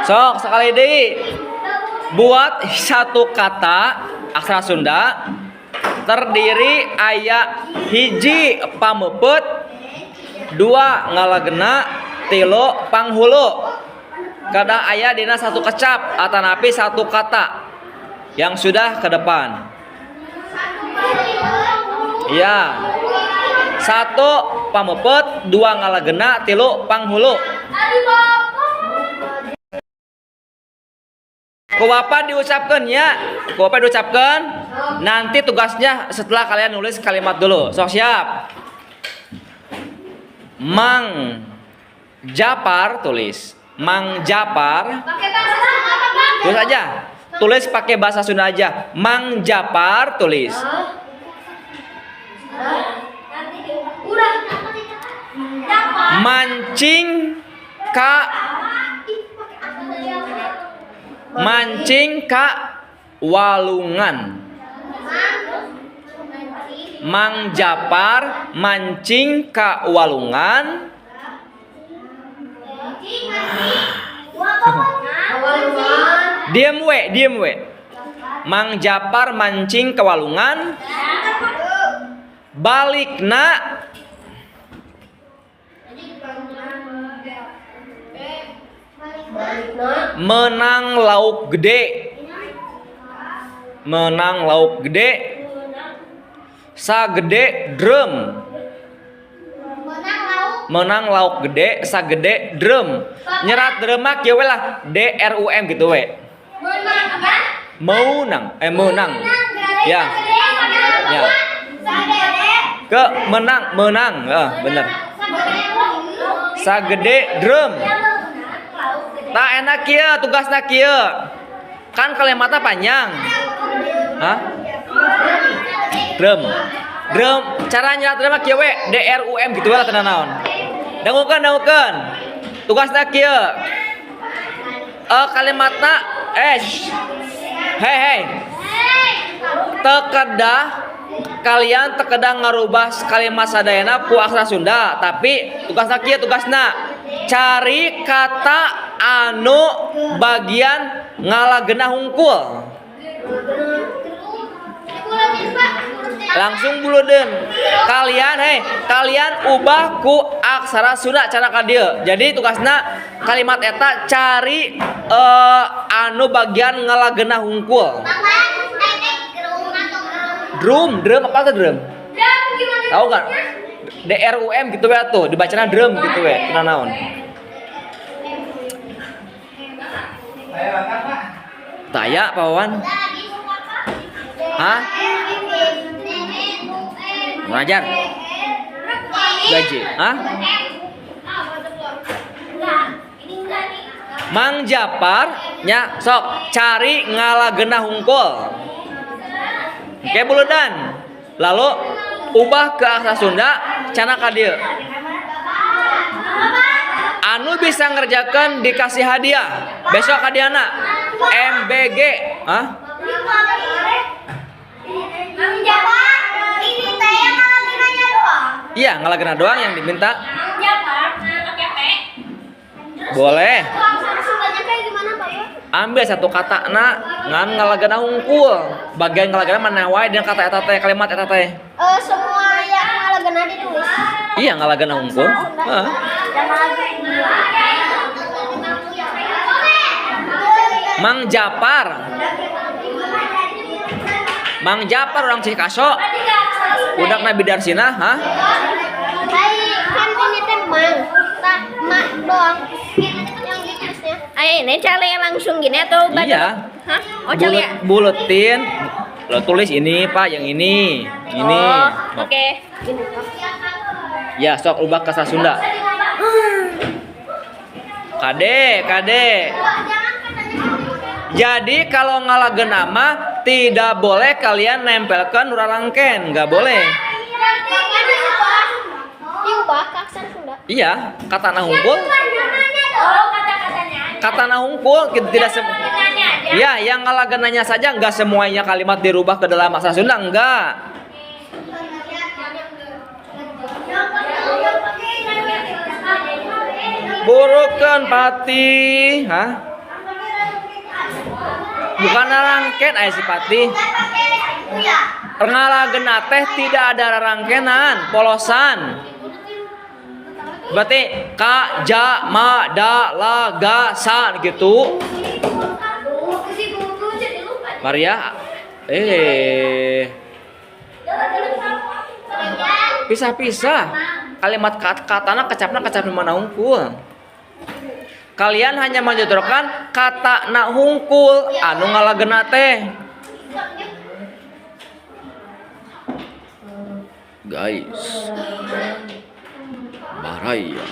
Sok sekali deui. Buat satu kata aksara Sunda terdiri aya hiji pameupet, dua ngalagena, tilu panghulu. Kedah aya dina satu kecap atanapi satu kata yang sudah ke depan. Iya. Satu pameupet, dua ngalagena, tilu panghulu. Ku Bapak diucapkan ya. Ku Bapak diucapkan. Nanti tugasnya setelah kalian nulis kalimat dulu. Sok, siap. Mang Japar tulis. Mang Japar. Tulis aja. Tulis pakai bahasa Sunda aja. Mang Japar tulis. Udah. Mancing ka mancing ka walungan. Mang Japar mancing ka walungan. Diem we, diem we. Mang Japar mancing ke walungan. Balikna menang lauk gede. Menang lauk gede. Sagede drum. Menang lauk gede, sagede drum. Nyerat drum mah kieu we lah, D R U M gitu we. Menang, menang. Ya. Ya. Ke menang, menang. Bener. Sagede drum. Tak enak kieu tugasna kieu. Kan kalimatnya panjang. Hah? Drum. Drum, cara nyerat drum mah kieu we, D R U M gitu we lah teu naon. Dangukeun, dangukeun. Tugasna kieu. Kalimatna hei hei. Teu kedah kalian teu kedah ngarubah kalimat sadayana ku aksara Sunda, tapi tugasna kieu, tugasna cari kata anu bagian ngalagena hungkul. Langsung buludeun. Kalian hei, kalian ubah ku aksara Sunda cara ka dieu. Jadi tugasna kalimat eta cari anu bagian ngalagena hungkul. Drum, drum apa tuh drum? Tahu kan? D R U M gitu we tuh, dibacana drum gitu we, teu naon. Taya Pak Wawan. Hah? Mengajar? Gaji? Hah? Mang Japar nya sok cari ngalagena hungkul. Oke buludan. Lalu ubah ke aksara Sunda cana ka dieu. Anu bisa ngerjakan dikasih hadiah. Besok hadiahna MBG. Hah? Iya, ngalagena doang yang diminta. Boleh. Ambil satu kata na ngan ngalagena hungkul. Bagian ngalagena mana wae dina kata eta teh, kalimat eta teh. Semua yang ngalagena ditulis. Iya, ngalagena hungkul. Heeh. Mang Japar. Mang Japar orang Cikaso. Budak Nabi Darsina, hah? Kan ini teh mang, tak mak doang yang ditulisnya. Ayo ini cale langsung gini atau baca? Iya. Hah? Oh, cale ya? Buletin. Lo tulis ini, Pak, yang ini, yang ini. Oh, oke. Ya, sok ubah ke bahasa Sunda. Kade, kade. Jadi kalau ngalagena mah tidak boleh kalian nempelkan rarangken, nggak boleh. Diubah ke aksara Sunda. Iya, kata hungkul. Oh, kata-katanya. Kata hungkul tidak semua. Iya, yang ngalagenanya saja nggak semuanya kalimat dirubah ke dalam aksara Sunda, enggak. Burukan pati, hah? Bukan rangken aya si Patih. Ngalagena teh tidak ada rangkenan, polosan. Berarti ka ja ma da la ga sa gitu. Maria pisah-pisah kalimat katana kecapna kecap di mana hungkul. Kalian hanya menjodohkan kata na hungkul anu ngalagena teh. Guys, baraya.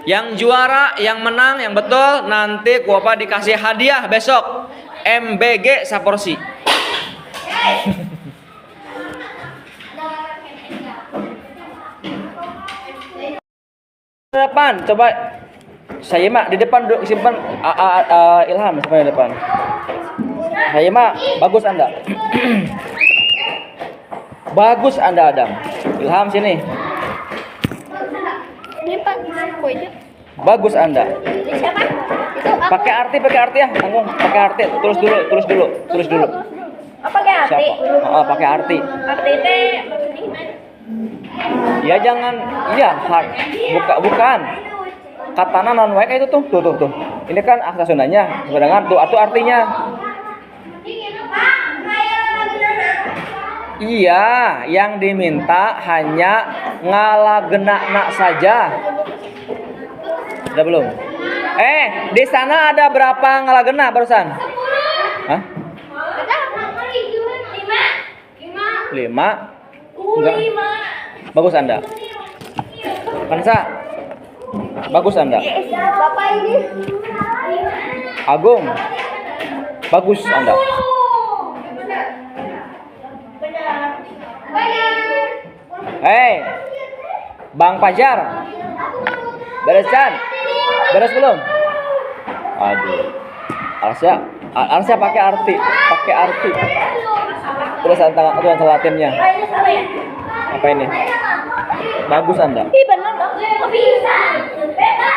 Yang juara, yang menang, yang betul nanti ku apa dikasih hadiah besok MBG saporsi. Depan, coba saya mah di depan duduk simpan Ilham simpan di depan. Saya mah bagus Anda. Bagus Anda Adam. Ilham sini. Ini Pak, aku aja. Bagus Anda. Ini siapa? Itu aku. Pakai arti ya, tanggung. Pakai arti, tulis dulu, tulis dulu, tulis dulu. Oh, pakai arti. Siapa? Oh, pakai arti. Arti teh maksudnya gimana? Ya jangan, iya, bukan. Katana non wae itu tuh, tuh, tuh, tuh. Ini kan aksara Sundanya, sedangkan tuh atau artinya. Iya, yang diminta hanya ngalagenakna saja. Udah belum? Di sana ada berapa ngalagena barusan? 10. Hah? 5. 5? Enggak. Bagus Anda. Kansa. Bagus Anda. Bapak ini. Agung. Bagus Anda. Hei, Bang Pajar. Beres Chan? Beres belum? Aduh. Arsya pakai arti, pakai arti. Tulisan tangan, tulisan Latinnya. Apa ini? Bagus Anda.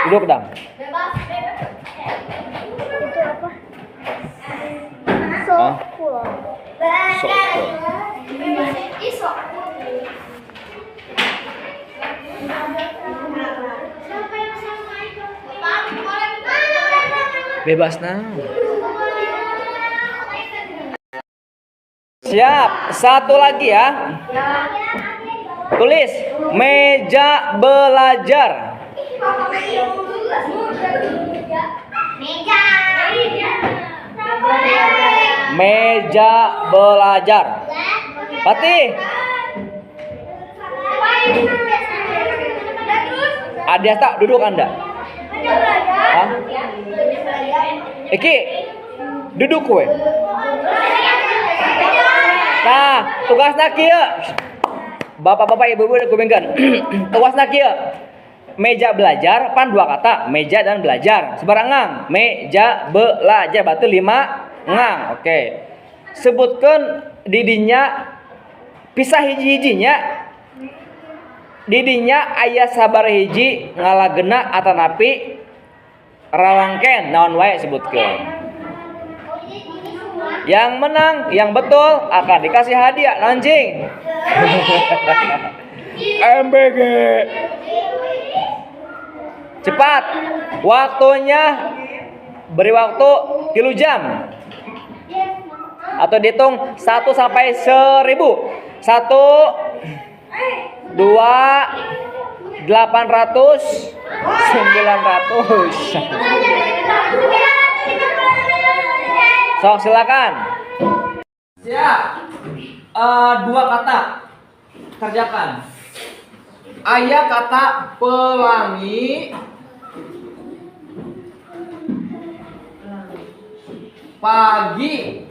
Duduk dong. Itu apa? So cool. So cool. Bebas nah. Siap, satu lagi ya. Tulis meja belajar. Meja belajar. Fatih. Adiasta duduk Anda. Hah? Iki duduk kowe. Nah, tugasna kieu. Bapak-bapak, ibu-ibu kupingkeun. Tugasna kieu. Meja belajar pan dua kata, meja dan belajar. Sebarangan, meja belajar berarti 5 ngang. Oke. Sebutkeun didinya pisah hiji-hijinya. Didinya aya sabar hiji ngalagena atanapi ralangken naon wae sebutkeun. Yang menang, yang betul akan dikasih hadiah anjing. MBG. Cepat. Waktunya beri waktu 3 jam. Atau dihitung 1 sampai 1000. 1 2 800 900. Sok silakan. Siap. 2 kata. Kerjakan. Ayah kata pelangi pagi.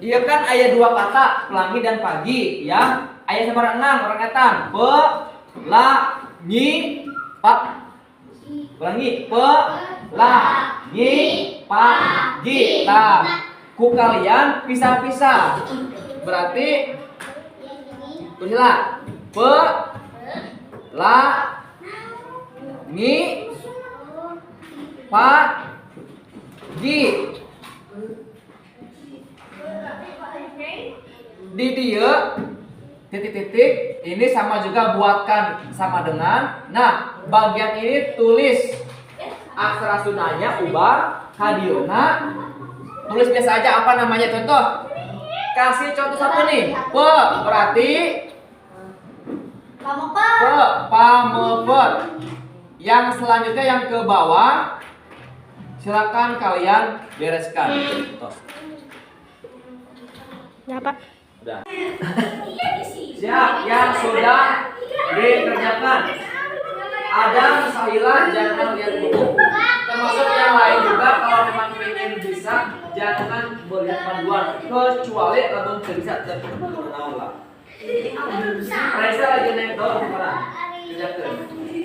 Iya kan ayah 2 kata pelangi dan pagi ya. Ayah sama enam orang etan. Pelangi pak. Pelangi pelangi pagi. Nah, ku kalian pisah-pisah. Berarti tulislah Pe, la, ngi, pa, gi. Di dia titik-titik ini sama juga buatkan sama dengan. Nah, bagian ini tulis aksara Sundanya ubah hadiona. Tulis biasa aja apa namanya contoh. Kasih contoh satu nih. Pe berarti pe, pamepet. Yang selanjutnya yang ke bawah silakan kalian bereskan. Tos. Ya, Pak. Udah. Siap, yang sudah dikerjakan. Ada Sahila jangan lihat buku. Termasuk yang lain juga kalau memang ingin bisa jangan melihat panduan kecuali lamun teu bisa teu lah. Raisa lagi naik daun sekarang. Kerjakan.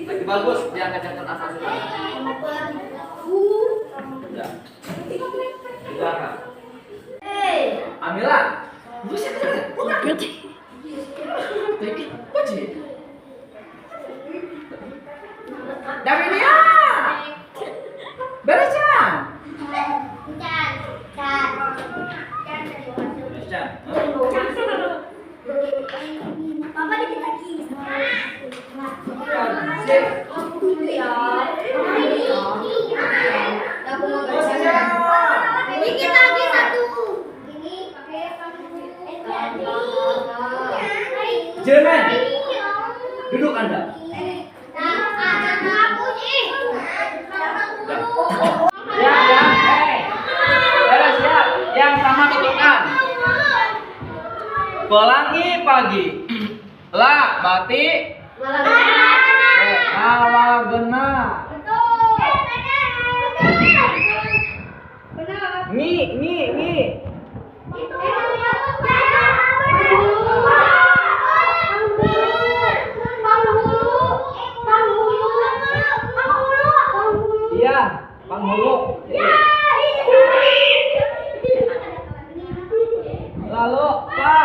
Lagi bagus jangan kerjakan asal sudah. Udah. Udah kan? Amila. Bisa kerja. Davinia. Beres Chan. Beres Chan. Papa dikit lagi. Dikit lagi satu. Jerman. Duduk Anda. Ya, ya, hey. Beres siap. Yang sama tutupkan. Pelangi pagi. La berarti malagena. Ngi, ngi, ngi. Iya, panghulu. Lalu pa.